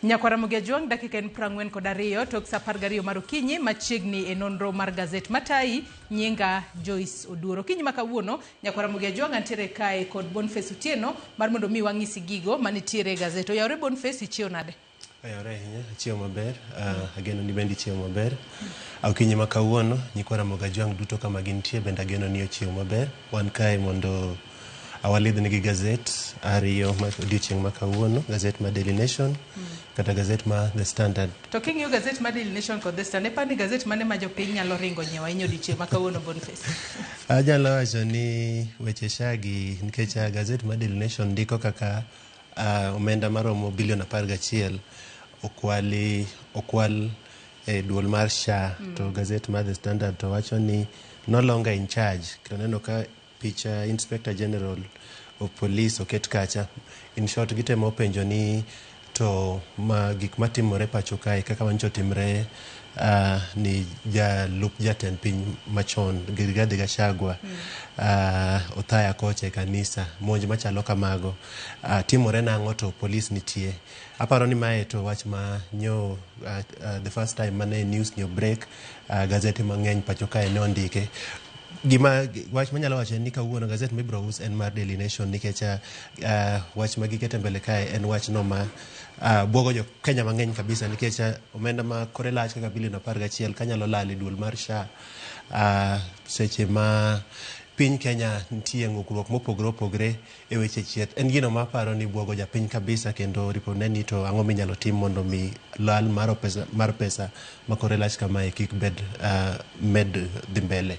Nyakwara Ramogi Ajwang', dakika en 42 tok sa 12 mar okinyi machiegni e nonro mar gazet matayi nyinga Joyce Oduor. Okinyi ma kawuono Nyakwara Ramogi Ajwang' antiere kae kod Boniface Otieno mar mondo mi wang'isi gigo manitiere e gazet. Oyawore Boniface, ichiew nade? Oyawore ahinya, achiew maber, ageno ni bende ichiew maber. Okinyi ma kawuono, nyikwa Ramogi Ajwang' duto kama gintie bende ageno ni ochiew maber. Wan kae mondo awalidhnigi gazet ariyo ma odiochieng' ma kawuono, gazet ma Daily Nation kata gazet ma The Standard. To king'iyo gazet ma Daily Nation kod The Standard, iparo ni gazet mane ma jopiny nyalo ringo nyiewo ahinya odiochieng' ma kawuono Boniface? Anyalo wacho ni weche SHA gi nikech gazet ma Daily Nation ndiko kaka omenda maromo bilion 11 okwali okwal e duol mar SHA to gazet mar The Standard to wacho ni no longer in charge kendo neno ka picha Inspector General of Police oket kacha. In short gitemo penjo ni to ma gik matimore pacho kae kaka manyicho otimre ni jalup jatend piny machon Rigathi Gachagua Othaya kocha e kanisa monj machalo kamago timore nang'o to polis nitie. Aparo ni mae to wach ma nyo the first time mane news ni break gazete mang'eny pacho kae ne ondike. Gima wach manyalo wacho en ni kawuono gazet mibiro us en mar Daily Nation nikech wach ma giketo mbele kae en wach no ma buogo jo Kenya mang'eny kabisa nikech omenda ma kore lach kaka bilion 11 kanyalo lal e duol mar SHA seche ma piny Kenya nitie ng'ukruok mopogore opogore e weche chieth en gino ma aparo ni buogo japiny kabisa kendo ripo ne ni to ang'o minyalo tim mondo mi lal mar pesa, mar pesa ma kore lach kamae kik bed med dhi mbele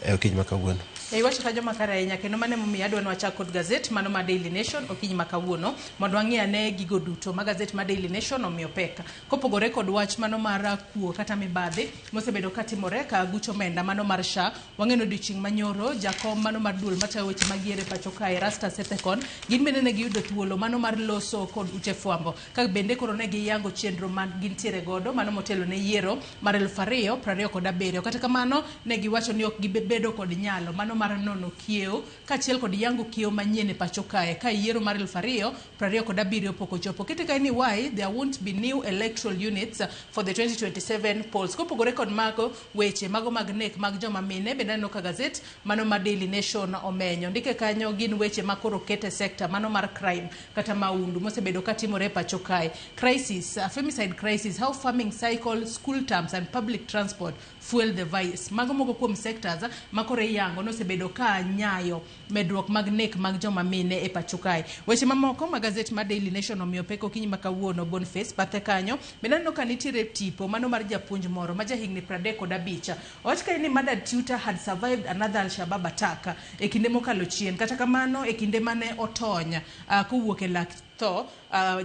e okinyi ma kawuono. Iwacho kanyo makare ahinya kendo mano emomiyo adwa ni wachak kod gazet mano ma Daily Nation okinyi ma kawuono mondo wang'i ane gigo duto ma gazet ma Daily Nation omiyo pek. Kopogore kod wach mano mar kuo kata mibadhi mosebedo katimore ka aguch omenda mano mar SHA, wang'eno odiochieng' manyoro jakom mano mar duol matayo weche mag yiero e pacho kae Erastus Ethekon gin bende ne giyudo thuolo mano mar loso kod ute fwambo ka bende koro ne giyango chenro ma gintiere godo mano motelo ne yiero mar 2027. Kata kamano ne giwacho ni ok gibedo kod nyalo mano mar nono kiewo kaachiel kod yango kiewo manyien e pacho kae ka yiero mar 2027 pok ochopo. Kete kae ni why there won't be new electoral units for the 2027 polls. Kopogore kod mago weche mago mag nek mag joma mine bende aneno ka gazet mano ma Daily Nation omenyo. Ndike kanyo gin weche ma koro kete sector mano mar crime kata maundu mosebedo katimore e pacho kae. Crisis, femicide crisis, how farming cycle, school terms and public transport fuel the vice. Mago moko kuom sectors ma koro iyango nosebedo ka nyayo medruok mag nek mag joma mine e pacho kae. Weche mamoko ma gazet mar Daily Nation omiyo pek okinyi ma kawuono Boniface bathe kanyo bende aneno ka nitiere tipo mano mar japuonj moro ma jahigni 35. Owach kae ni murdered tutor had survived another Al-Shabaab attack e kinde mokalo chien. Kata kamano e kinde mane otony kowuok e lak tho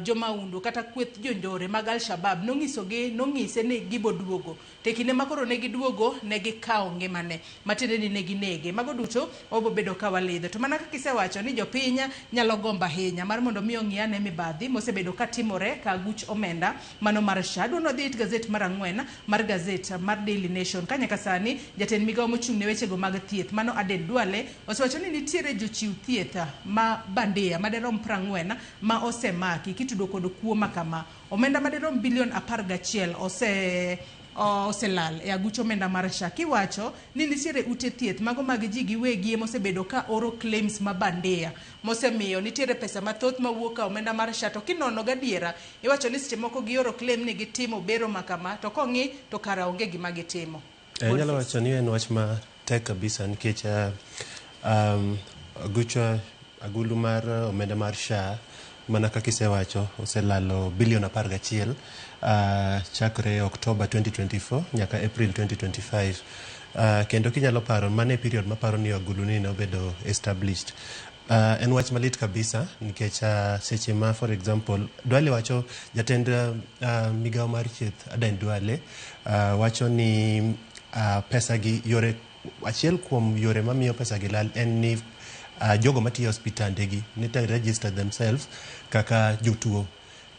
jomaundu kata kweth jonjore mag Al-Shabaab nong'isogi nong'ise ni gibo duogo. To e kinde ma koro ne giduogo ne gikawo ngimane matiende ni ne ginege. Mago duto wabo bedo ka walidho. To mana kaka isewacho ni jopiny nyalo gombo ahinya mar mondo mi ong'i ane mibadhi mosebedo katimore ka aguch omenda mano mar SHA. Adwa ni wadhi it gazet mar ang'wen mar gazet mar Daily Nation ka nyaka sani jatend migawo mochung' ne wechego mag thieth mano Aden Duale osewacho ni nitiere jochiw thieth ma bandia maderom 40 ma osemaki kitudo kod kuo ma kama. Omenda madirom bilion 11 ose oselal e aguch omenda mar SHA kiwacho ni nitiere ute thieth mago mag ji giwegi mosebedo ka oro claims ma bandia mosemiyo nitiere pesa mathoth mawuok ka omenda mar SHA to kinono gadiera iwacho ni seche moko gioro claim ni gitimo bero ma kama to kong'i to kara onge gima gitimo. Anyalo wacho ni en wach ma tek kabisa nikech aguch agulu mar omenda mar SHA mana kaka isewacho oselalo bilion 11 chakre October 2024 nyaka April 2025. Kendo kinyalo paro mano e period maparo ni agulu ni nobedo established. En wach malit kabisa nikech seche ma for example Duale wacho jatend migawo mar thieth Aden Duale wacho ni pesa gi yore achiel kuom yore mamiyo pesa gi lal en ni jogo matiyo e osiptande gi nite register themselves kaka jotuo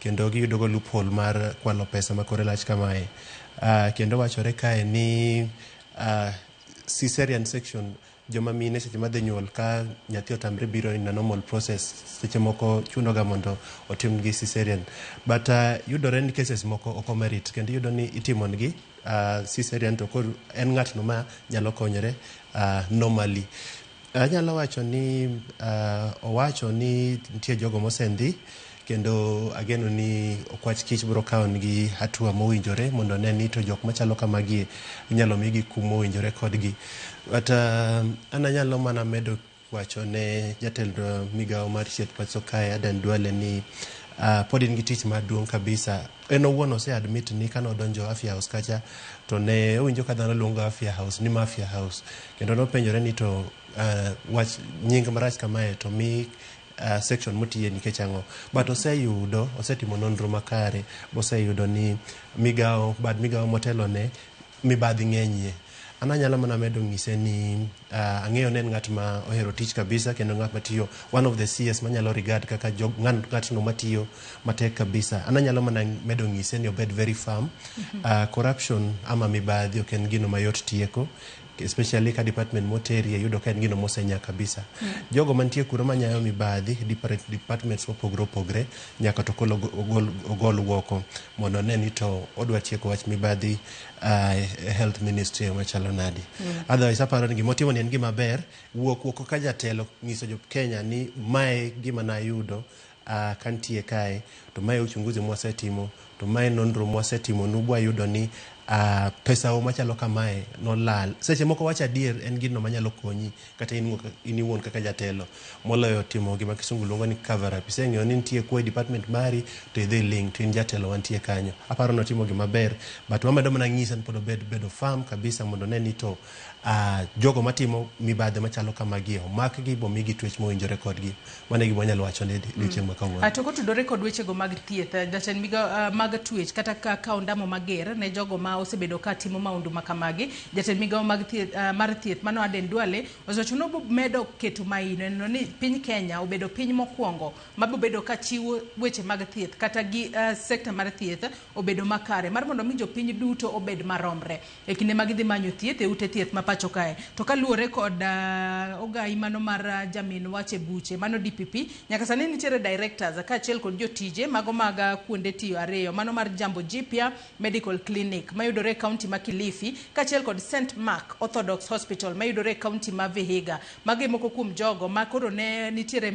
kendo giyudo go loophole mar kwalo pesa ma kore lach kamae. Kendo wachore kae ni cesarean section Joma mine seche madhi nyuol ka nyathi otamre biro in a normal process, seche moko chunoga mondo otimnegi cesarean. But yudore ni cases moko ok omerit kendo iyudo ni itimonegi cesarean to koro en ng'atno ma nyalo konyore normally. Anyalo wacho ni owacho ni nitie jogo mosendhi kendo ageno ni okwach kich biro kawo negi hatua mowinjore mondo one ni to jok machalo kamagi inyalo migi kum mowinjore kodgi. But an anyalo mana medo wacho ne jatend migawo mar thieth pacho kae Aden Duale ni pod en gi tich maduong' kabisa. En owuon ose admit ni kane odonjo Afya House kacha to ne owinjo ka dhano luongo Afya House ni Mafia House kendo nopenjore ni to wach nying marach kamae to mi section motiye nikech ang'o. But oseyudo, osetimo nonro makare boseyudo ni migawo bad migawo motelone mibadhi ng'enyie. An anyalo mana medo ng'ise ni ang'eyo ni en ng'at ma ohero tich kabisa kendo ng'at matiyo, one of the CS manyalo regard kaka ng'atno matiyo matek kabisa. An anyalo mana medo ng'ise ni obed very firm. Corruption ama mibadhi ok en gino mayot tieko, especially ka department moterie yudo ka en gino mosenya kabisa. Jogo mantie kuro manyayo mibadhi different departments mopogore opogore nyaka to kolo ogol woko mondo one ni to odwa tieko wach mibadhi e health ministry machalo nadi. Otherwise aparo ni gimotimo ni en gima ber, wuok oko ka jatelo nyiso jo Kenya ni mae gima nayudo kantie kae to mae uchunguzi mwasetimo to mae nonro mwasetimo nu bwayudo ni pesa o machalo kamae nolal. Seche moko wacho adier en gino manyalo konyi kata in iwuon kaka jatelo moloyo timo gima kisungu luongo ni cover up. Iseng'eyo ni nitie kuo e department mari to idhi ling to in jatelo wantie kanyo. Aparo notimo gima ber but wamedo mana ng'ise ni pod obed bedo firm kabisa mondo one ni to jogo matimo mibadhi machalo kamagi omakgi bomigi twech mowinjore kodgi. Mano e gima wanyalo wacho ne odiochieng' ma kawuono. To kotudore kod wechego mag thieth, jatend migao mag twech kata ka kawo ondamo mager ne jogo ma osebedo ka timo maundu ma kamagi, jatend migao mag thieth, mar thieth mano Aden Duale osewacho ni obomedo keto maino neno ni piny Kenya obedo piny mokwongo mabobedo ka chiwo weche mag thieth kata gi sekta mar thieth obedo makare mar mondo mi jopiny duto obed maromre e kinde ma gidhi manyo thieth e ute thieth ma pacho kae. To kaluwore kod ogai mano mar jamin wach e buche mano DPP, nyaka sani nitiere directors kaachiel kod jotije mago mag kuonde tiyo ariyo mano mar Jambo Jipya Medical Clinic mayudore e kaunti ma Kilifi kaachiel kod St Mark Orthodox Hospital mayudore e kaunti ma Vihiga. Magi moko kuom jogo ma koro ne nitiere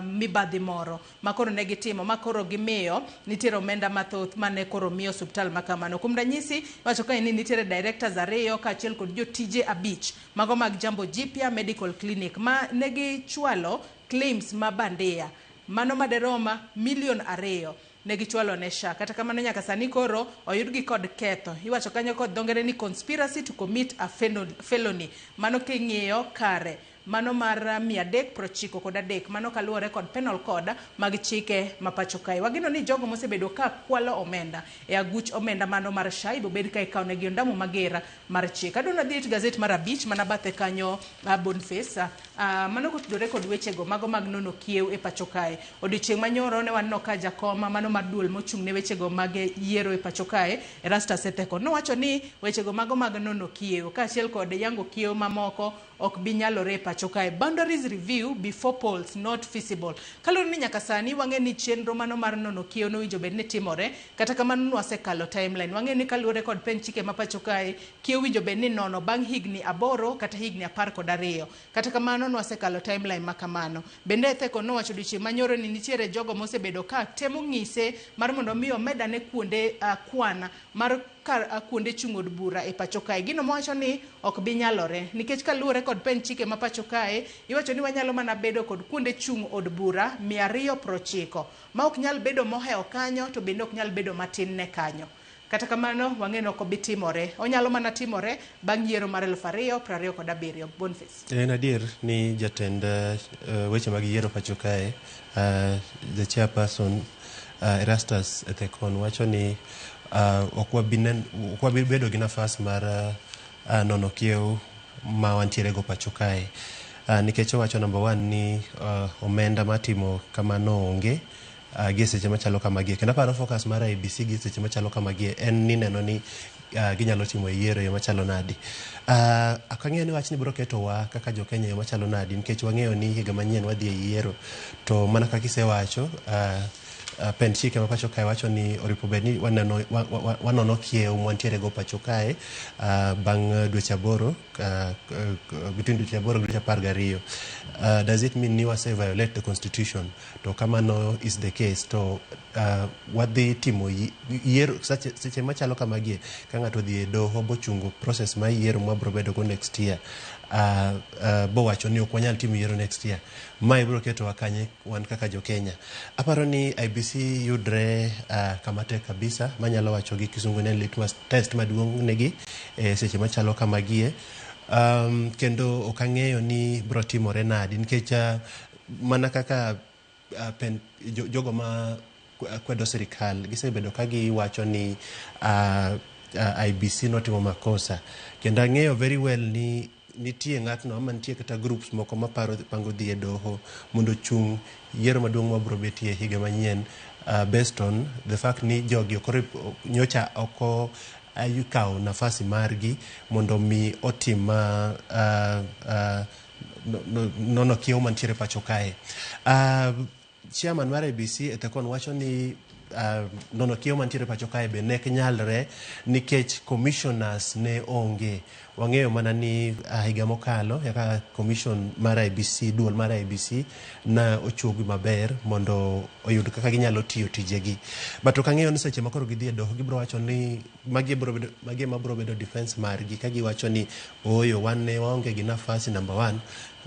mibadhi moro ma koro ne gitimo ma koro gimiyo nitiere omenda mathoth mane koro miyo osiptal ma kamano. Kuom ranyisi, iwacho kae ni nitiere directors ariyo kaachiel kod jotije 5 mago mag Jambo Jipya Medical Clinic ma negichwalo claims ma bandia mano maderoma milion 2 negichwalo ne SHA. Kata kamano nyaka sani koro oyudgi kod ketho. Iwacho kanyo kod dho ngere ni conspiracy to commit a felony. Mano king'iyo kare mano mar 393 mano kaluwore kod penal code mag chike ma pacho kae. Wageno ni jogo mosebedo ka kwalo omenda e aguch omenda mano mar SHA ibobed ka ikawo negi ondamo mager mar chik. Adwa nadhi it gazet mar 5 mana bathe kanyo Boniface. Mano kotudore kod wechego mago mag nono kiew e pacho kae. Odiochieng' manyoro ne waneno ka jakoma mano mar duol mochung' ne wechego mag yiero e pacho kae Erastus Ethekon nowacho ni wechego mago mag nono kiew kaachiel kod yango kiew mamoko ok bi nyalore e pacho kae. Boundaries review before polls not feasible. Kaluwore ni nyaka sani wang'e ni chenro mano mar nono kiew nowinjo bed ni timore, kata kamano nwasekalo timeline. Wang'e ni kaluwore kod pend chike ma pacho kae, kiew winjo bed ni nono bang' higni 8 kata higni 12. Kata kamano nwasekalo timeline ma kamano. Bende Ethekon nowacho odiochieng' manyoro ni nitiere jogo mosebedo ka temo ng'ise mar mondo mi omedane kuonde kwan mar kar kuonde chung' od bura e pacho kae. Gino mowacho ni ok bi nyalore nikech kaluwore kod pend chike ma pacho kae iwacho ni wanyalo mana bedo kod kuonde chung' od bura 290 ma ok nyal bedo mohewo kanyo to bende ok nyal bedo matin ne kanyo. Kata kamano wang'e ni ok obi timore. Onyalo mana timore bang' yiero mar 2027. Boniface. En adier ni jatend weche mag yiero pacho kae the chairperson Erastus Ethekon wacho ni ok wabi bedo gi nafas mar nono kiew ma wantiere go pacho kae. Nikech owacho number 1 ni omenda matimo kamano onge. Gi e seche machalo kamagie. Kendo aparo focus mar IEBC gi e seche machalo kamagie en ni neno ni ginyalo timo yiero e yo machalo nadi. Ok ang'eyo ni wachni biro ketowa kaka jo Kenya e yo machalo nadi nikech wang'eyo ni higa manyien wadhi e yiero. To mana kaka isewacho, pend chike ma pacho kae wacho ni oripo bed ni waneno, wanono kiewo mwantiere go pacho kae bang' dweche 8, between dweche 8 gi dweche 12. Does it mean ni wase violate the constitution? To kamano is the case to wadhi timo yiero seche machalo kamagie ka ng'ato odhi e doho bochungo process mar yiero mwabro bedo go next year, bowacho ni ok wanyal timo yiero next year, mae biro ketowa kanye wan kaka jo Kenya? Aparo ni IEBC yudre kama tek kabisa, manyalo wacho gi kisungu ni litmus test maduong' negi e seche machalo kamagie. Kendo ok ang'eyo ni bro timore nadi nikech mana kaka jogo ma kwedo sirikal gisebedo ka giwacho ni IEBC notimo makosa, kendo ang'eyo very well ni nitie ng'atno ama nitie kata groups moko maparo pango dhi e doho mondo ochung yiero maduong' mabiro betie higa manyien, based on the fact ni jogi ok nyocha ok kawo nafasi margi mondo mi otim nono kiewo mantiere pacho kae. Chairman mar IEBC Ethekon wacho ni nono kiewo mantiere pacho kae be nek nyalre nikech commissioners ne onge. Wang'eyo mana ni higa mokalo kaka commission mar IEBC, duol mar IEBC na ochuogi maber mondo oyud kaka ginyalo tiyo tijegi. But ok ang'eyo ni seche ma koro gidhi e doho gibiro wacho ni magi ema biro bedo defense margi ka giwacho ni ooyo, wan ne waonge gi nafasi number one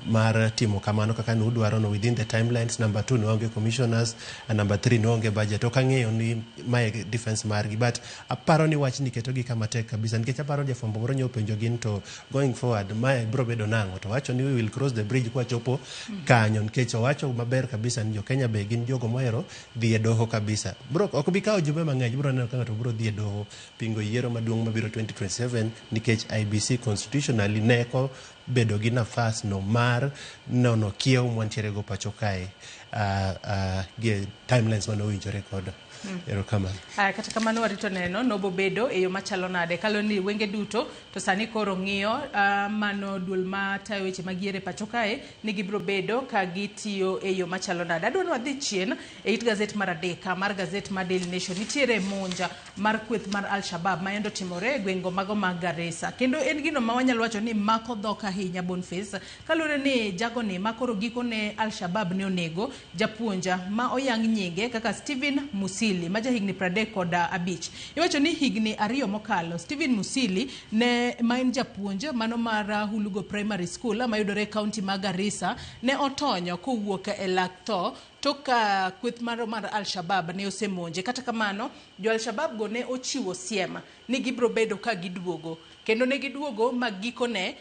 mar timo kamano kaka ne udwaro no within the timelines, number two ne waonge commissioners, and number three ne waonge budget. Ok ang'eyo ni mae defense margi, but aparo ni wachni ketogi kama tek kabisa nikech aparo jafwambo moro nyo openjo gin to going forward mae biro bedo nang'o, to wacho ni we will cross the bridge kwachopo kanyo, nikech owacho maber kabisa ni jo Kenya be gin jogo mohero dhi e doho kabisa. Bro ok bi kawo jumbe mang'eny, biro neno ka ng'ato biro dhi e doho pingo yiero maduong' mabiro 2027 nikech IEBC constitutionally neko bedo gi nafas no mar nono kiewo mwantiere go pacho kae gi timelines mane owinjore kodo. Erokamano. Aya, kata kamano warito neno nobobedo e yo machalo nade kaluwore ni wenge duto to sani koro ng'iyo mano duol matayo weche mag yiero e pacho kae ni gibiro bedo ka gitiyo e yo machalo nade. Adwa ni wadhi chien e it gazet mar adek mar gazet mar Daily Nation. Nitiere monja mar kweth mar Al-Shabaab ma yande otimore e gwenge mago mag Garissa, kendo en gino ma wanyalo wacho ni mako dhok ahinya, Boniface, kaluwore ni jagoni ma koro gikone Al-Shabaab ne onego japuonja ma oyang nyinge kaka Stephen Musili ma jahigni 35. Iwacho ni higni 2 mokalo Stephen Musili ne ma en japuonj mano mar Hulugo Primary School mayudore e kaunti ma Garissa ne otonyo kowuok e lak tho tok ka kweth mar Al-Shabaab ne osemonje. Kata kamano jo Al-Shabaab go ne ochiwo siem ni gibiro bedo ka giduogo, kendo ne giduogo ma gikone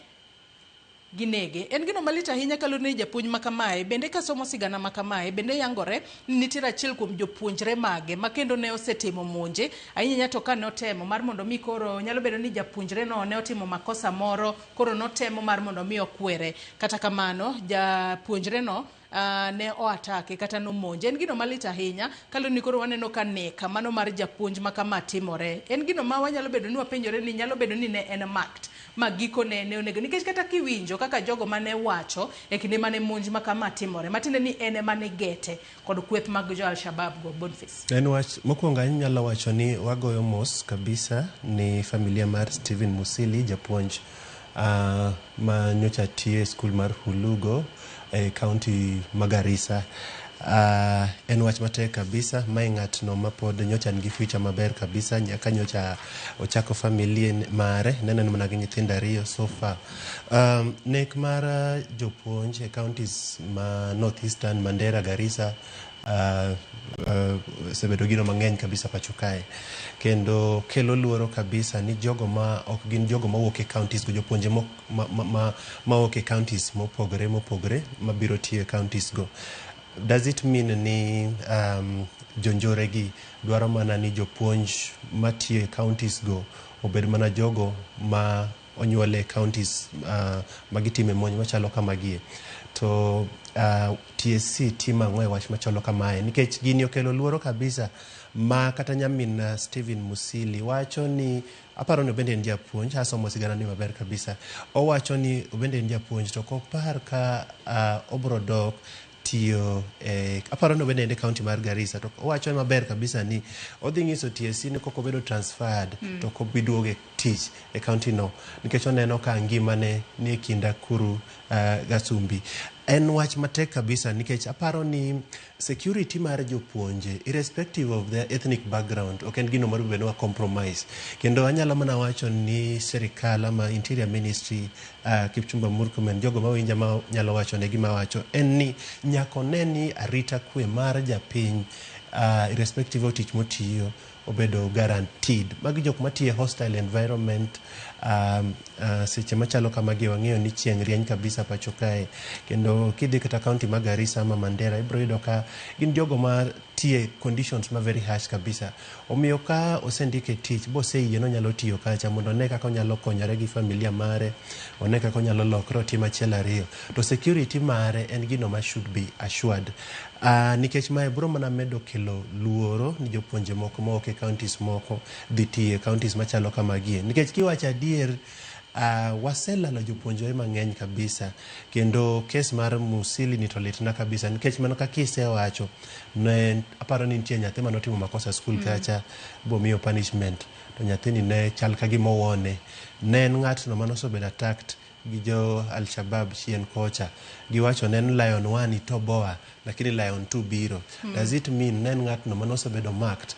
ginege. En gino malit ahinya kaluwore ni japuonj ma kamae bende kasomo sigana ma kamae bende yangore ni nitiere achiel kuom jopuonjre mage ma kendo ne osetimo monje ahinya to ka notemo mar mondo mi koro nyalo bedo ni japuonjre no ne otimo makosa moro, koro notemo mar mondo mi okwere. Kata kamano japuonjre no ne oatake kata nomonje. En gino malit ahinya kaluwore ni koro waneno ka nek mano mar japuonj ma kama timore. En gino ma wanyalo bedo ni wapenjore ni nyalo bedo ni ne en marked ma gikone ne onego, nikech kata kiwinjo kaka jogo mane wacho e kinde mane monj ma kama timore, matiende ni en ema ne gete kod kweth mag jo Al-Shabaab go. Boniface. En wach mokwongo anyalo wacho ni wagoyo mos kabisa ni familia mar Stephen Musili, japuonj ma nyocha tiyo e skul mar Hulugo e kaunti ma Garissa. En wach matek kabisa. Mae ng'atno mapod nyocha nigi future maber kabisa nyaka nyocha ochako familia mare, neno mana gi nyithindo 2 so far. Nek mar jopuonj e counties ma North Eastern, Mandera, Garissa osebedo gino mang'eny kabisa pacho kae, kendo kelo luoro kabisa ni jogo ma ok gin jogo mawuok e counties go, jopuonje mawuok e counties mopogore mopogore mabiro tiyo e counties go. Does it mean ni jonjore gi dwaro mana ni jopuonj matiyo e counties go obed mana jogo ma onyuol e counties magitime monj machalo kamagie? To TSC timo ang'o e wach machalo kamae? Nikech gini okelo luoro kabisa ma kata nyamin Stephen Musili wacho ni, aparo ni obende en japuonj, asomo sigana ni maber kabisa. Owacho ni obende en japuonj to ok opar ka obro dok tiyo e, aparo ni obende en e county mar Garissa, to owacho maber kabisa ni odhi nyiso TSC ni kok obedo transferred to ok obi duogo e tich e county no, nikech oneno ka ngimane ni e kind akuru gasumbi. En wach matek kabisa nikech aparo ni security mar jopuonje, irrespective of their ethnic background, ok en gino mar bedo wa compromise. Kendo anyalo mana wacho ni sirikal ama Interior Ministry, Kipchumba Murkomen, jogo mawinja ma nyalo wacho ne gima wacho en ni nyaka one ni arita kwe mar japiny, irrespective of tich motiyo, obedo guaranteed. Magi jok matiyo e hostile environment, seche machalo kamagi wang'eyo ni chieng' rieny kabisa pacho kae, kendo kidhi kata county ma Garissa ama Mandera, ibiro yudo ka gin jogo ma tiye conditions ma very harsh kabisa. Omiyo ka osendike tich boseyie nonyalo tiyo kacha mondo one kaka onyalo konyore gi familia mare, one kaka onyalo lokre otim achiel ariyo, to security mare en gino ma should be assured, nikech mae biro mana medo kelo luoro ni jopuonje moko mawuok e counties moko dhi tiyo e counties machalo kamagie, nikech kiwacho adier, waselalo jopuonjre mang'eny kabisa. Kendo kes mar Musili ni to litna kabisa, nikech mano kaka isewacho ne aparo ni nitie nyathi manotimo makosa skul kacha bomiyo punishment, to nyathini ne chal ka gima owone ne en ng'atno manosebedo attacked gi jo Al-Shabab chien kocha. Giwacho ne en Lion 1 itoboa, lakini Lion 2 biro. Does it mean ne en ng'atno manosebedo marked?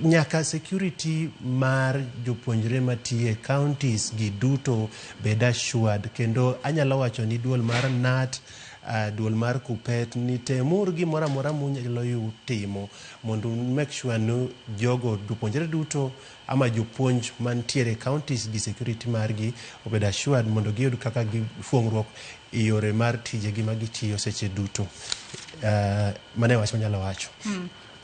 Nyaka security mar jopuonjre matiyo e counties gi duto bed assured. Kendo anyalo wacho ni duol mar KNUT, duol mar KUPPET, ni temur gimoro amora munyalo timo mondo make sure ni jogo jopuonjre duto ama jopuonj mantiere e counties gi, security margi obed assured mondo giyud kaka gifuong'ruok e yore mar tijegi ma gitiyo seche duto. Mano e wach manyalo wacho.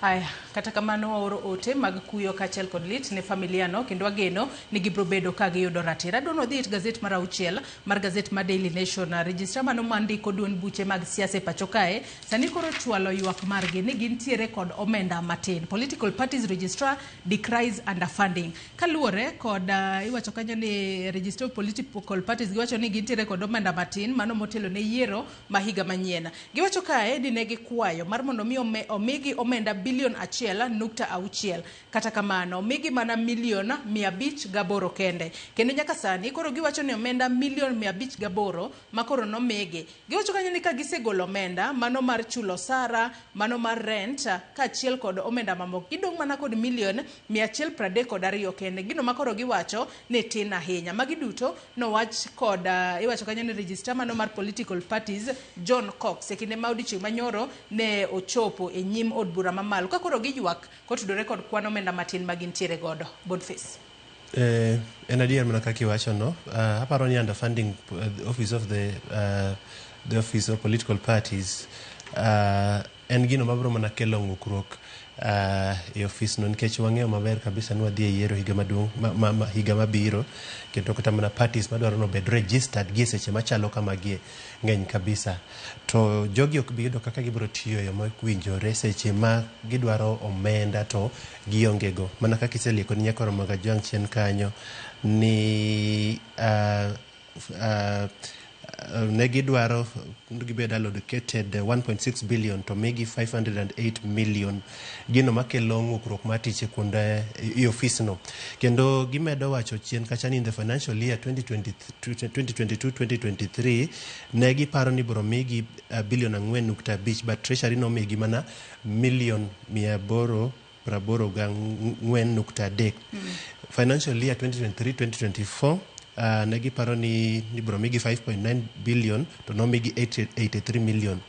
Aya, kata kamano waoro ote mag kuyo kaachiel kod lit ne familia no, kendo wageno ni gibiro bedo ka giyudo ratiro. Adwa ni wadhi e gazet mar auchiel mar gazet mar Daily Nation. Registrar mano mandiko duond buche mag siasa e pacho kae sani koro chwalo ywak margi ni gintiere kod omenda matin. Political parties registrar decries underfunding. Kaluwore kod iwacho kanyo ni registrar of political parties giwacho ni gintiere kod omenda matin mano motelo ne yiero ma higa manyien. Giwacho kae ni ne gikwayo mar mondo mi omigi omenda bilion 1.6, kata kamano omigi mana milion 508 kende. Kendo nyaka sani koro giwacho ni omenda milion 508 ma koro nomigi, giwacho kanyo ni ka gisegolo omenda mano mar chulo osara, mano mar rent, kaachiel kod omenda mamoko, gidong' mana kod milion 132 kende. Gino ma koro giwacho ni tin ahinya. Magi duto nowach kod iwacho kanyo ni registrar mano mar political parties John Cox e kinde ma odiochieng' manyoro ne ochopo e nyim od bura mamalo ka koro giywak kotudore kod kwan omenda matin ma gintiere godo. Boniface. En adier mana kaka iwacho no. Aparo ni underfunding the office of political parties en gino mabiro mana kelo ng'ukruok e ofis no, nikech wang'eyo maber kabisa ni wadhi e yiero higa maduong' ma higa mabiro, kendo kata mana parties madwaro ni obed registered gi e seche machalo kamagie ng'eny kabisa, to jogi ok bi yudo kaka gibiro tiyo e yo mowinjore seche ma gidwaro omenda to gionge go. Mana kaka iselieko ni nyakoro Magajwang' chien kanyo ni ne gidwaro gibed allocated 1.6 billion to migi 508 million, gino makelo ng'ukruok mar tich e kuonde e ofis no. Kendo gimedo wacho chien kacha ni in the financial year 2022-2023 ne giparo ni biro migi bilion 4.5, but treasury nomigi mana milion 884.3. Financial year 2023-2024 ne giparo ni ibiro migi 5.9 billion to nomigi 83 million.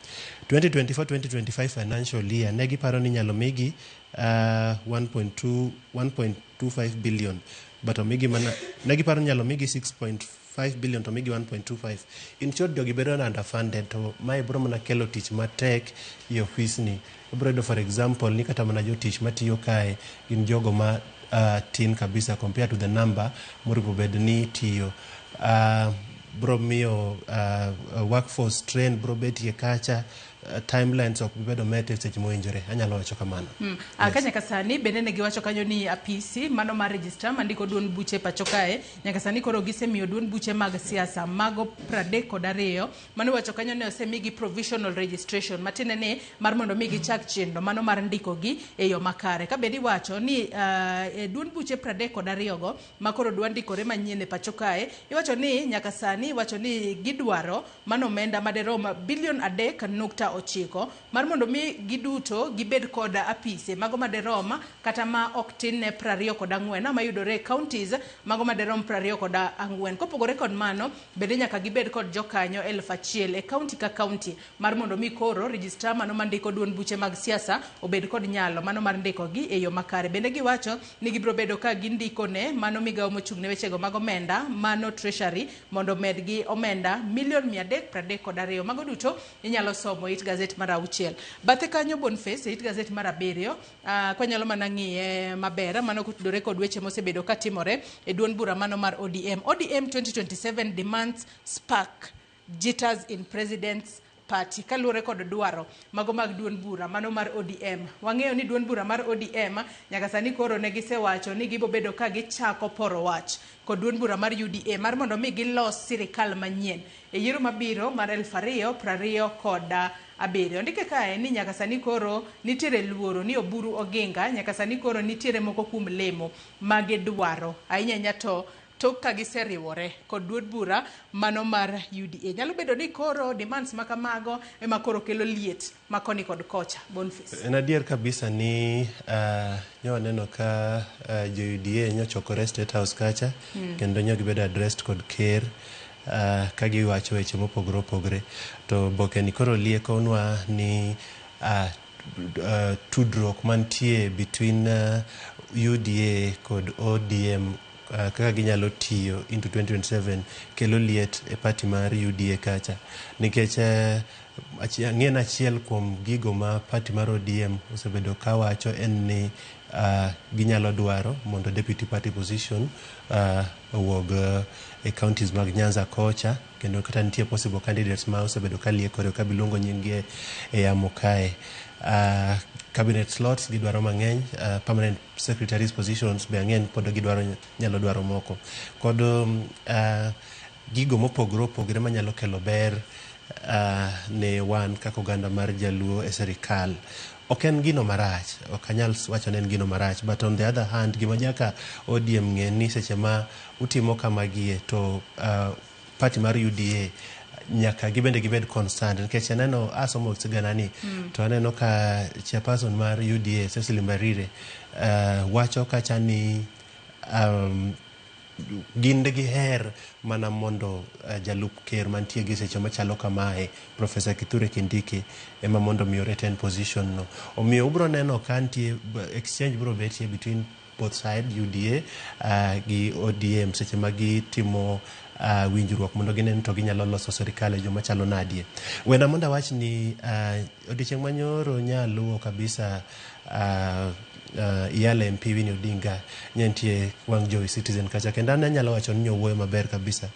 2024-2025 financial year ne giparo ni inyalo migi 1.2 1.25 billion, but omigi mana, ne giparo ni inyalo migi 6.5 billion to omigi 1.25. In short, jogi bedo underfunded, to mae biro mana kelo tich matek e ofisni. Ibiro yudo, for example, ni kata mana jotich matiyo kae gin jogo ma tin kabisa compared to the number moripo bed ni tiyo. Bro miyo workforce train bro betie kacha, timelines ok bi bedo met e seche mowinjore. Anyalo wacho kamano. Yes. Ka nyaka sani bende ne giwacho kanyo ni apisi mano mar registrar mandiko duond buche pacho kae nyaka sani koro gisemiyo duond buche mag siasa mago 32 mano iwacho kanyo ni osemigi provisional registration, matiende ni mar mondo mi gichak chenro mano mar ndikogi e yo makare. Ka bende iwacho ni e duond buche 32 go ma koro dwa ndikore manyien e pacho kae, iwacho ni nyaka sani iwacho ni gidwaro mano omenda maderom bilion 3.9 mar mondo mi giduto gibed kod apise mago maderom kata ma ok tin ne 24 mayudore e counties mago maderom 24. Kopogore kod mano, bende nyaka gibed kod jokanyo 1000 e county ka county mar mondo mi koro registrar mano mandiko duond buche mag siasa obed kod nyalo mano mar ndikogi e yo makare. Bende giwacho ni gibiro bedo ka gindiko ne mano migawo mochung' ne wechego mag omenda, mano treasury, mondo omedgi omenda milion 332. Mago duto inyalo somo e it gazet mar 6. Bathe kanyo, Boniface, e it gazet mar 7, kwanyalo mana ng'iye maber, mano kotudore kod weche mosebedo katimore e duond bura mano mar ODM. ODM 2027 demands spark jitters in president's party kaluwore kod dwaro mago mag duond bura mano mar ODM. Wang'eyo ni duond bura mar ODM nyaka sani koro ne gisewacho ni gibo bedo ka gichako poro wach kod duond bura mar UDA mar mondo mi gilos sirikal manyien e yiero mabiro mar 2027. Ondike kae ni nyaka sani koro nitiere luoro ni Oburu Oginga nyaka sani koro nitiere moko kuom lemo magidwaro ahinya ahinya to tok ka giseriwore kod duond bura mano mar UDA. Nyalo bedo ni koro demands makamago ema koro kelo liet ma koni kod kocha. Boniface. En adier kabisa ni nyo waneno ka jo UDA nyochokore State House kacha kendo nyo gibedo addressed kod ker ka giwacho weche mopogore opogore. To boke ni koro liekonwa ni tudruok mantie between UDA kod ODM, kaka ginyalo tiyo into 2027 kelo liet e party mar UDA kacha, nikech ang'e achiel kuom gigo ma party mar ODM osebedo kawacho en ni ginyalo dwaro mondo deputy party position owuog e counties mag Nyanza kocha, kendo kata nitie possible candidates ma osebedo ka liekore ka biluongo nying gi e yamo kae. Cabinet slots gidwaro mang'eny, permanent secretaries positions be ang'e ni pod gidwaro, nyalo dwaro moko kod gigo mopogore opogore manyalo kelo ber ne wan kaka oganda mar jaluo e sirikal. Ok en gino marach, ok anyal wacho ni en gino marach, but on the other hand, gima nyaka ODM ng'e ni seche ma utimo kamagie to party mar UDA nyaka gibende gibed concerned, nikech aneno asomo sigana ni to aneno ka chairperson mar UDA Cecily Mbarire wacho kacha ni gin giher mana mondo jalup ker mantie gi seche machalo kamae, Professor Kithure Kindiki, ema mondo mi retain position no. Omiyo ubro neno ka nitie exchange bro betie between both side, UDA gi ODM, seche ma gitimo winjruok mondo ginen to ginyalo loso sirikal e yo machalo nadie. Wena mondo awach ni odiochieng' manyoro nyaluwo kabisa Yale MP Winnie Odinga nyentie wang' jowi Citizen kacha, kendo an anyalo wacho ni nyowuoyo maber kabisa,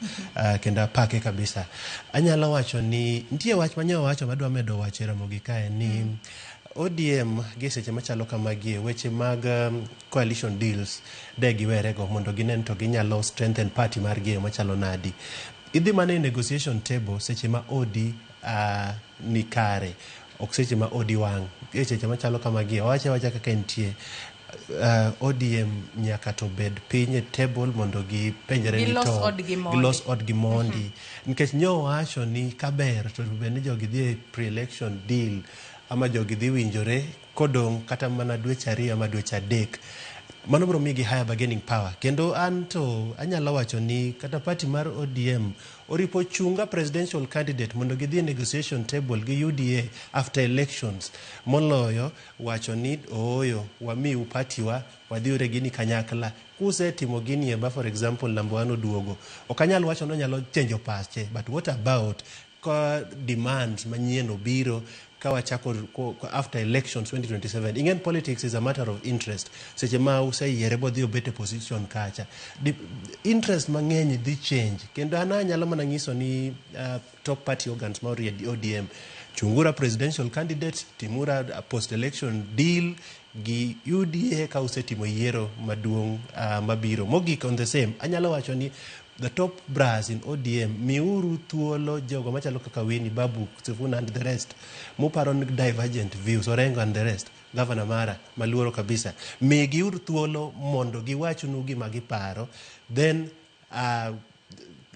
kendo apake kabisa. Anyalo wacho ni nitie wach manyo wacho madwa medo wacho e Ramogi kae ni ODM gi seche machalo kamagie weche mag coalition deals de giwerego mondo ginen to ginyalo strengthen party margi e yo machalo nadi. Idhi mana e negotiation table seche ma odi ni kare, ok seche ma odi wang'. E seche machalo kamagie, owache awacha kaka entie. ODM nyaka to bed piny e table mondo gipenjre ni Gilos to odgi mondi. Gilos odgi mondi. Nikech nyo wacho ni kaber to bed ni jogi dhi e pre-election deal ama jogi dhi winjore kodong' kata mana dweche 2 ama dweche 3, mano biro miyogi higher bargaining power. Kendo an to anyalo wacho ni kata party mar ODM oripo chunga presidential candidate mondo gidhi e negotiation table gi UDA after elections, moloyo wacho ni ooyo, wamiu party wa wadhiure gini kanyakla kusetimo gini ema. For example, number one oduogo, ok anyal wacho ni onyalo change pache, but what about ka demands manyien obiro? Ka wachako after elections 2027, ing'en politics is a matter of interest. Seche ma useyiere bodhi obet e position kacha, interest mang'eny dhi change. Kendo an anyalo mana nyiso ni top party organs ma ODM, chungura presidential candidate, timura post election deal gi UDA ka usetimo yiero maduong' mabiro. Mogik, on the same, anyalo wacho ni the top brass in ODM, miuru thuolo jogo machalo kaka Winnie, Babu, Sifuna and the rest muparo ni divergent views, Orengo and the rest, governor mara maluoro kabisa, migiuru thuolo mondo giwachnu gima giparo. Then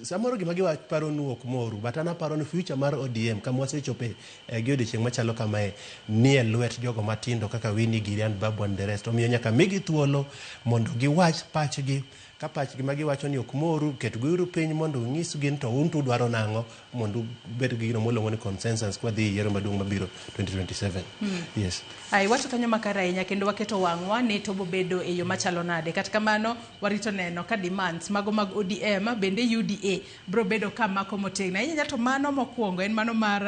samoro gima giparonu ok moru, but an aparo ni future mar ODM kama wasechope gi odiochieng' machalo kamae ni e lwet jogo matindo kaka Winnie giri and Babu and the rest. Omiyo nyaka migi thuolo mondo giwach pachgi. Ka pachgi ma giwacho ni ok moru, ketgiuru piny mondo ung'isgi ni to un to udwaro nang'o, mondo ubed gi gino moluongo ni consensus kwadhi e yiero maduong' mabiro 2027. Yes. Ai, wacho kanyo makare ahinya, kendo waketo wang'wa ni to bobedo e yo machalo nade. Kata kamano, warito neno ka demands mago mag ODM bende UDA bro bedo ka mako motegno. Ahinya to mano mokwongo en mano mar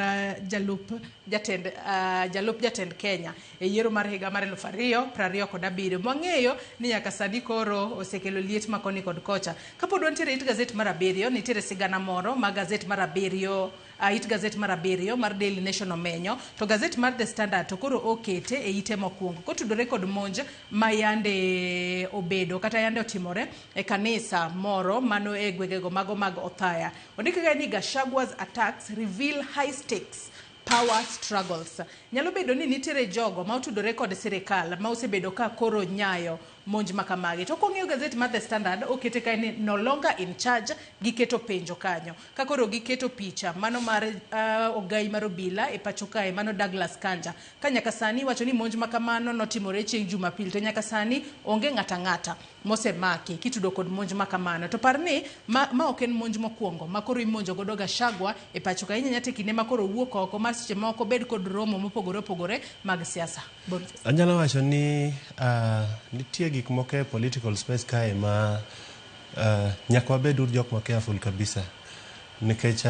jalup jatend Kenya e yiero mar higa mar 2027. Mwang'eyo ni nyaka sani koro osekelo liet ma koni kod kocha. Kapod wantiere it gazet mar abiriyo, nitiere sigana moro ma gazet mar abiriyo, it gazet mar abiriyo mar Daily Nation omenyo, to gazet mar The Standard to koro okete e ite mokwongo kotudore kod monj ma yande obedo kata yande otimore e kanisa moro mano e gwengego mago mag Othaya. Ondik ka ni Gachagua's attacks reveal high stakes power struggles. Nyalo bedo ni nitiere jogo ma otudore kod sirikal ma osebedo ka koro nyayo monj ma kamagi. To kwang'iyo gazet mar The Standard, okete kae ni "No longer in charge", giketo penjo kanyo. Ka koro giketo picha mano mar ogai mar obila e pacho kae, mano Douglas Kanja. Ka nyaka sani iwacho ni monj ma kamano notimore chieng' Jumapil, to nyaka sani onge ng'ata ng'ata mosemaki kitudo kod monj ma kamano. To par ni ma ok en monj mokwongo ma koro imonjo godo Gachagua e pacho kae. Inyanya te kinde ma koro owuok oko ma seche moko bed kod romo mopogore opogore mag siasa. Boniface. Anyalo wacho ni nitie gik moko e political space kae ma nyaka wabed uru jok ma careful kabisa, nikech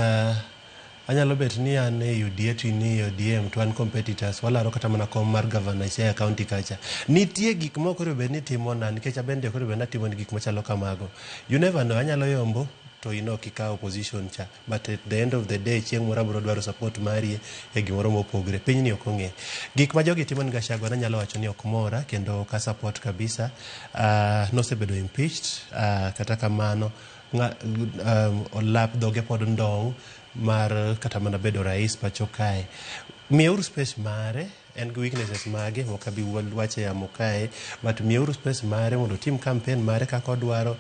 anyalo bet ni an e UDA to in e ODM, to wan competitors, walaro kata mana kom mar governor Siaya County kacha. Nitie gik moko onego bed ni itimona nikech abende ok onego bed ni atimoni gik machalo kamago. You never know, anyalo yombo to in ok ikawo position cha, but at the end of the day chieng' moro abiro dwaro support mari e gimoro mopogre. Pinyni ok ong'e gik ma jogi timo ni Gachagua. Nanyalo wacho ni ok mora kendo ok support kabisa. Nosebedo impeached, kata kamano olap dhoge pod ndong' mar kata mana bedo rais pacho kae. Miyeuru space mare. En gi weaknesses mage, ok abi wacho e yamo kae, but miyeuru space mare mondo otim campaign mare kaka odwaro.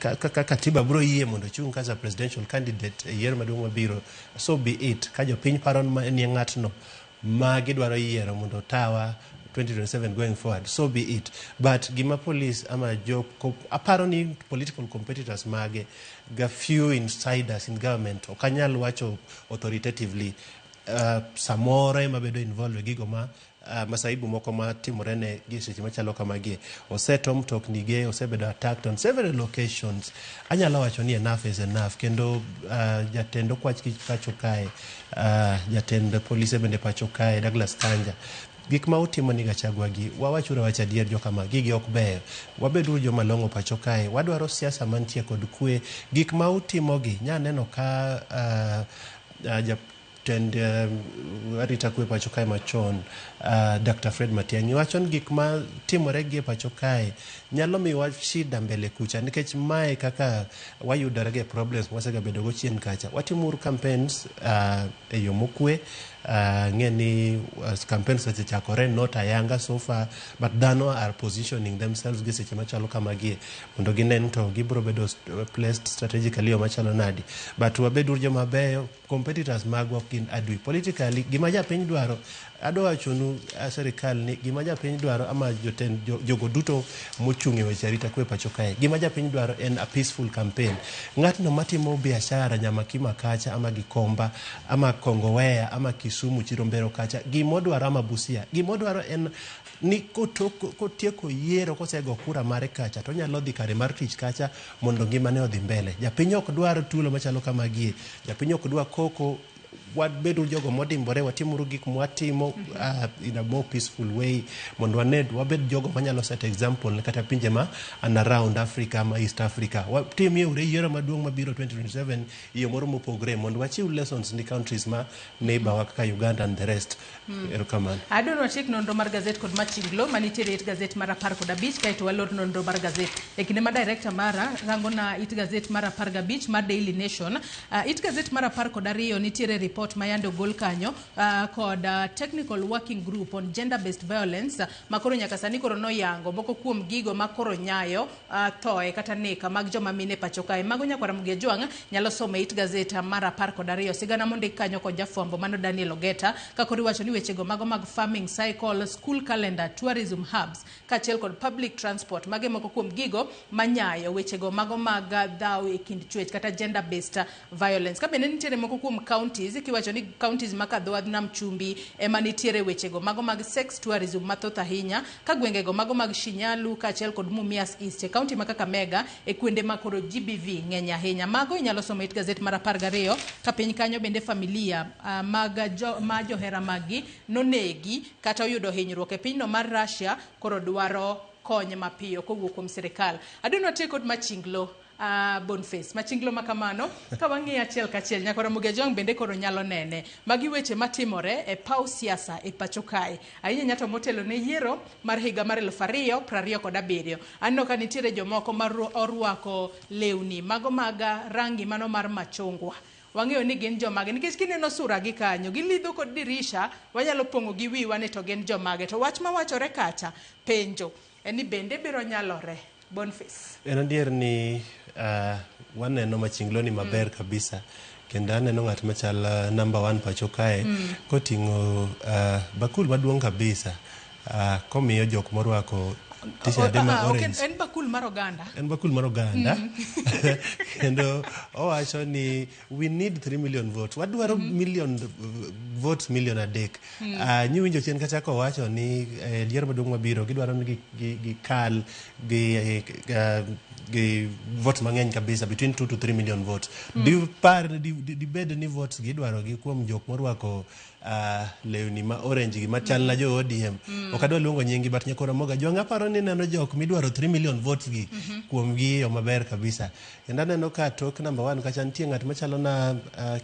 Ka katiba biro yie mondo ochung' kaka presidential candidate e yiero maduong' mabiro, so be it. Ka jopiny paro ni ng'atno ma gidwaro yiero mondo otawa 2027 going forward, so be it. But gima police ama jo aparo ni political competitors mage ga few insiders in government, ok anyal wacho authoritatively, samoro ema bedo involved e gigo ma masaibu moko matimore ne gi seche machalo kamagi. Oseto mtokni ge, osebedo attacked on several locations. Anyalo wacho ni enough is enough. Kendo jatend okwach kich pacho kae, jatend polise bende pacho kae, Douglas Kanja, gik ma utimo ni Gachagua gi, wawachuru wach adier, jokama gigi ok beyo. Wabeduru joma long'o pacho kae. Wadwaro siasa mantie kod kwe. Gik ma utimogi nya neno ka jatend arita kwe pacho kae machon, Dr. Fred Matiang'i, wacho ni gik ma timore gi e pacho kae nyalo miyowa shida mbele kucha, nikech mae kaka wayudore gi problems mwasegabedo go chien kacha. Watimuru campaigns e yo mokwe. Ng'e ni campaigns osechakore, not ayanga so far, but dhano are positioning themselves gi seche machalo kamagie mondo ginen to gibiro bedo placed strategically yo machalo nadi. But wabeduru joma beyo. Competitors magwa ok gin adui politically. Gima japiny dwaro, adwa wachonu, sirikal, ni gima japiny dwaro ama jotend jogo duto mochung' e weche arita kwe pacho kae, gima japiny dwaro en a peaceful campaign. Ng'atno matimo biashara Nyamakima kacha, ama Gikomba, ama Kongowea, ama Kisumu Chirombero kacha, gimodwaro, ama Busia, gimodwaro en ni kotieko yiero, kosego kura mare kacha, to onyalo dhi kare mar tich kacha mondo ngimane odhi mbele. Japiny ok dwar tulo machalo kamagie. Japiny ok dwar koko. Wabeduru jogo modimbore, watimuru gik mwatimo in a more peaceful way mondo wane wabed jogo manyalo set example ne kata pinje ma and around Africa ma East Africa. Watimie ure yiero maduong' mabiro 2027 e yo moro mopogre mondo wachiw lessons ni countries ma neighbor wa kaka Uganda and the rest. Erokamano. Adwaro watiek nonro mar gazet kod machinglo manitiere it gazet mar 15, kaeto walor nonro mar gazet. E kinde ma director mara rango na it gazet mar 15 mar Daily Nation, it gazet mar 12 nitiere report ma yande ogol kanyo kod Technical Working Group on Gender Based Violence, ma koro nyaka sani koro noyango moko kuom gigo ma koro nyayo thoe kata nek mag joma mine pacho kae. Mago nyakwara Mugia Jwang' nyalo somo e it gazet mar 12. Sigana mondik kanyo kod jafwambo mano Daniel Ogeta, ka koro iwacho ni wechego mago mag farming cycle, school calendar, tourism hubs kaachiel kod public transport, mage moko kuom gigo manyayo wechego mago mag dhaw e kind chwech kata gender based violence. Ka bende nitiere moko kuom counties, kiwacho ni counties ma ka dho nam chumbi ema nitiere wechego mago mag sex tourism mathoth ahinya, ka gwengego mago mag Shinyalu kaachiel kod Mumias East e county ma Kakamega e kuonde ma koro GBV ng'eny ahinya. Mago inyalo somo e it gazet mar 12. Ka piny kanyo bende familia mag jo, ma johera maggi nonegi kata oyudo hinyruok e pinyno mar Russia koro dwaro kony mapiyo kowuok kuom sirikal. Adwaro watiek kod machinglo, Boniface. Machinglo ma kamano ka wang'iyo achiel kachiel, nyakwara Mugia Jwang' bende koro nyalo nene. Magi weche matimore e paw siasa e pacho kae. Ahinya nyato motelo ne yiero mar higa mar 2027. Aneno ka nitiere jomoko ma orwako lewni mago mag rangi mano mar machungwa. Wang'eyo ni gin jomage nikech kineno sura gi kanyo gilidho kod dirisha, wanyalo pong'o gi wiwa ni to gin jomage. To wach mawachore kacha penjo en ni bende biro nyalore, Boniface? En adier ni waneno machinglo ni maber kabisa, kendo aneno ng'at machal number one pacho kae koting'o bakul maduong' kabisa, komiyo jok morwako t-shirt ma orange. En bakul mar oganda. En bakul mar oganda, kendo owacho ni we need 3 million votes, wadwaro million votes 3 million. Nyiwinjo chien kacha kowacho ni yiero maduong' mabiro gidwaro ni gikal gi votes mang'eny kabisa, between 2 to 3 million votes. Dipar dibed ni votes gi idwaro gi kuom jok morwako lewni ma orange gi machal na jo ODM. Ok adwa luongo nyingi, but nyakora Moga Jwang' aparo ni neno jok midwaro 3 million votes gi kuom gi yo maber kabisa. Kendo aneno ka tok number one kacha nitie ng'at machalo na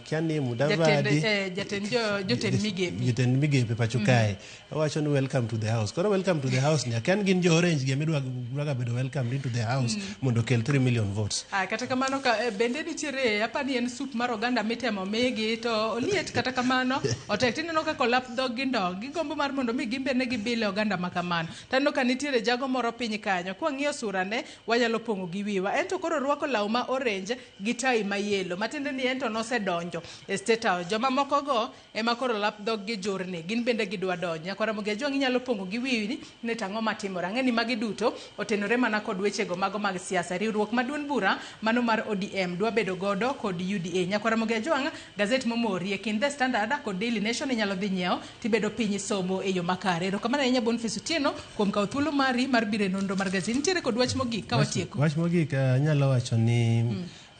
kia ni Mudavadi. Jatend jotend migepe. Jotend migepe pacho kae. Owacho ni welcome to the house. Koro welcome to the house ni akia ni gin jo orange gi emidwa dwaga bedo welcome into the house mondo okel 3 million votes. Kata kamano ka, bende nitiere apa ni en sup mar oganda mitemo migi to oliet, kata kamano otek tineno kaka olap dhog gi ndong gigombo mar mondo mi gin bende gibile oganda ma kamano. Taneno ka nitiere jago moro piny kanyo, kwang'iyo surane wanyalo pong'o gi wiwa. En to koro orwako law ma orange gi tai ma yellow, matiende ni en to nosedonjo e State House. Joma moko go ema koro lap dhog gi jurni, gin bende gidwa donjo. Nyakwara Mugia Jwang' inyalo pong'o gi wiyi ni to ang'o matimore. Ang'e ni magi duto otenore mana kod wechego mago mag siasa. Riwruok ma duond bura mano mar ODM dwa bedo godo kod UDA. Nyakwara Mugia Jwang', gazet momori e kind The Standard kod Daily Nation inyalo dhi nyiewo tibedo piny isomo e yo makare. Erokamano ahinya Boniface Otieno kuom kawo thuolo mari mar biro e nonro mar gazet. Nitiere kod wach mogik ka watieko. Wach mogik, anyalo wacho ni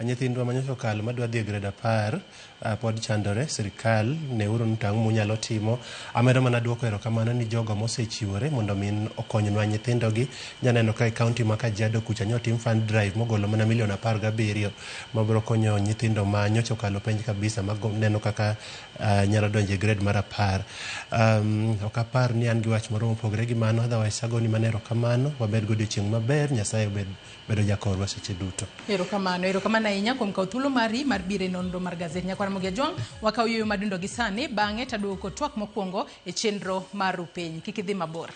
nyithindwa manyocha okalo madwa dhi e grade 10 pod chandore. Sirikal neuru ni to ang'o munyalo timo. Amedo mana duoko erokamano ni jogo mosechiwore mondo mi okonywa nyithindogi. Nyaneno ka e county ma Kajiado kucha nyotim fund drive mogolo mana milion 17 mabiro konyo nyithindo ma nyocha okalo penj kabisa mago neno kaka nyalo donjo e grade mar 10. Ok apar ni an gi wach moro mopogore gi mano. Otherwise agoni mana erokamano. Wabed godiochieng' maber. Nyasaye obed bedo jakorwa seche duto. Erokamano, erokamano ahinya kuom kawo thuolo mari mar biro e nonro mar gazet. Nyakwara Mugia Jwang', wakawo yueyo madundo gi sani, bang'e taduogo kod twak mokwongo e chenro mar Rupiny. Kik idhi mabor.